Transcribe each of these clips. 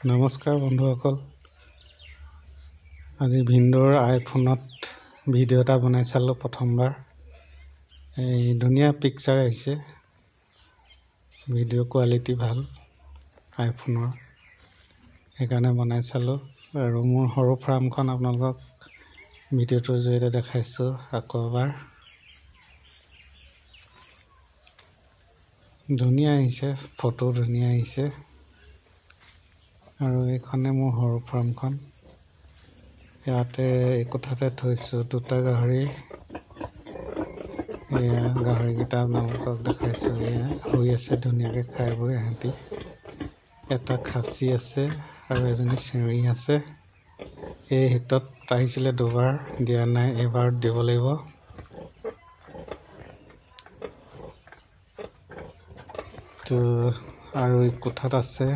নমস্কাৰ বন্ধুসকল, আজি ভিনদেউৰ আইফোনত ভিডিঅ' এটা বনাই চালোঁ প্ৰথমবাৰ। এই ধুনীয়া পিকচাৰ আহিছে, ভিডিঅ' কোৱালিটি ভাল আইফোনৰ, সেইকাৰণে বনাই চালোঁ। আৰু মোৰ সৰু ফাৰ্মখন আপোনালোকক ভিডিঅ'টোৰ জৰিয়তে দেখাইছোঁ আকৌ এবাৰ। ধুনীয়া আহিছে, ফটো ধুনীয়া আহিছে। আৰু এইখনে মোৰ সৰু ফাৰ্মখন। ইয়াতে এই কোঠাতে থৈছোঁ দুটা গাহৰি। এয়া গাহৰিকেইটা আপোনালোকক দেখাইছোঁ, এয়া শুই আছে ধুনীয়াকৈ খাই বৈ ইহঁতি। এটা খাচী আছে আৰু এজনী চেউৰী আছে। এই শীতত আহিছিলে দুবাৰ, দিয়া নাই, এইবাৰ দিব লাগিব। তো আৰু এই কোঠাত আছে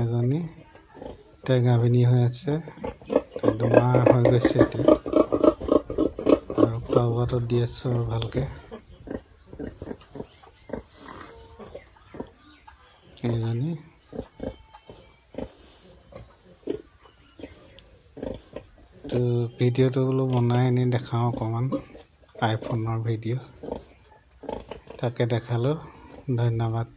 এজনী, তাই গাভিনী হৈ আছে, 2 মাহ হৈ গৈছে এতিয়া। আৰু খোৱা বোৱাটো দি আছোঁ আৰু ভালকৈ। এইজনী তো ভিডিঅ'টো বোলো বনাই এনে দেখাওঁ অকণমান, আইফোনৰ ভিডিঅ' তাকে দেখালোঁ। ধন্যবাদ।